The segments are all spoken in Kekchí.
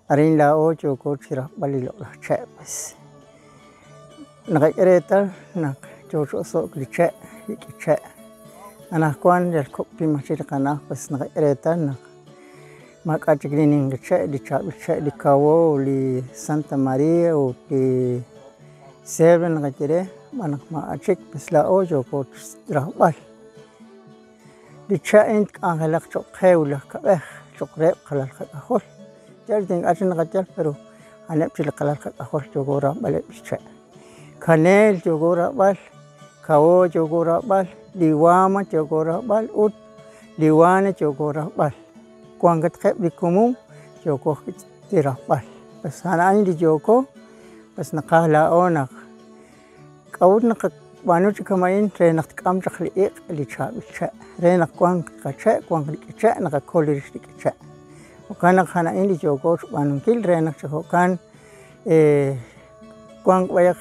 Arin laa'o yooko chi rajb'al li loq'laj che', pues naqak'e reetal naq yo chi oso'k li che', li k'iche'. Anaqwan yal kok' pim aj chik li qana'aj, pues naqak'e reetal naq maak'a' chik li ninqi che', li chaab'il che', li kawow, li Santa Maria ut li cedro naqaye re, xb'aan naq maak'a' chik, pues laa'o yooko chi rajb'al. Li che' a'in tk'anjelaq cho'q qe wulaj kab'ej, cho'q reheb' qalal qak'ajol. Yal ink'a' chik naqayal, pero a'aneb' chik li qalal qak'ajol yooko rajb'aleb' li che'. Kaneel yooko rajb'al, kawow yooko rajb'al, liwama yooko rajb'al ut liwana yooko rajb'al. Wankatqeb' li komon yooko ajwi' chi rajb'al. Pues a'an li yooko, pues naqaj laa'o naq k'a'ut naqab'aanu chi kama'in re naq tk'am chaq li iq' li chaab'il che', re naq wanq qache', wanq li k'iche', naqakol rix li k'iche'. Jo'kan naq a'an a'in li yooko xb'aanunkil re naq chi jo'kan wanq b'ayaq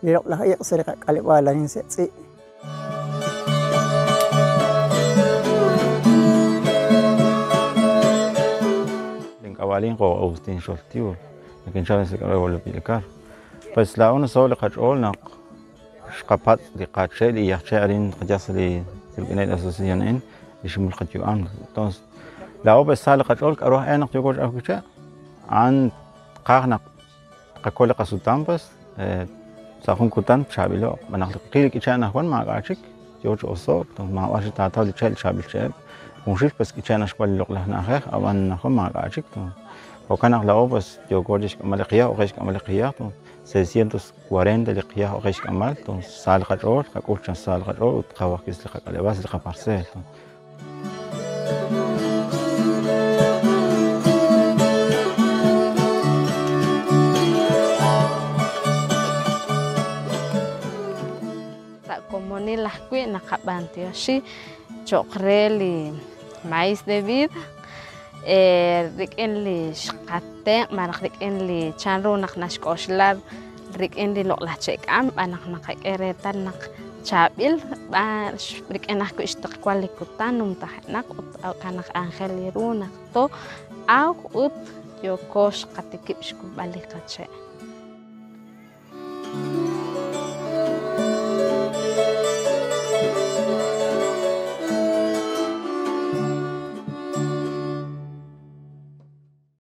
li loq'laj iq' sa' li qak'aleb'aal arin sa' tz'i'. Link'ab'a'lin jo' Agustín Xoltiul, nakinchal sa' k'aleb'aal Vilcar. Pues laa'o nasaho' li qach'ool naq xqapatz' li qache', li iyaj che' arin qayaj sa' li rik'ineb' li asociación a'in, li xmul qayu'am. Entonces, laa'o pues sa li qach'ool k'a'ru aj e naq yooko chi awk che', a'an tqaj naq tqakol li qasutam pues sa' jun kutan tchaab'ilo'q. Xb'aan naq qil li k'iche' anaqwan maak'a' chik, yo chi oso'k, entonces maab'ar chik taataw li che' li chaab'il che'eb'. Junxil pues k'iche' naxwan li loq'laj na'ajej, ab'an anaqwan maak'a' chik. Jo'kan naq laa'o pues yooko chi xk'amb'al li qiyaj, oqe xk'amb'al li qiyaj, 640 li qiyaj oqe xk'amb'al, entonces sa li qach'ool, qak'ul chan sa li qach'ool ut qawaj kis li qak'aleb'aal sa' li qaparcel. Sa' komonil ajwi' naqab'antioxi cho'q re li Maíz de Vida rik'in li xqatenq' malaj rik'in li chanru naq naxk'oxla rik'in li loq'laj che'k'aam xb'aan naq naqak'e reetal naq chaab'il rik'in ajwi' xtiqwal li kutan numtajenaq ut jo'kan naq aajel ru naq too'awq ut yooko xqatikib' xk'ulb'al li qache'.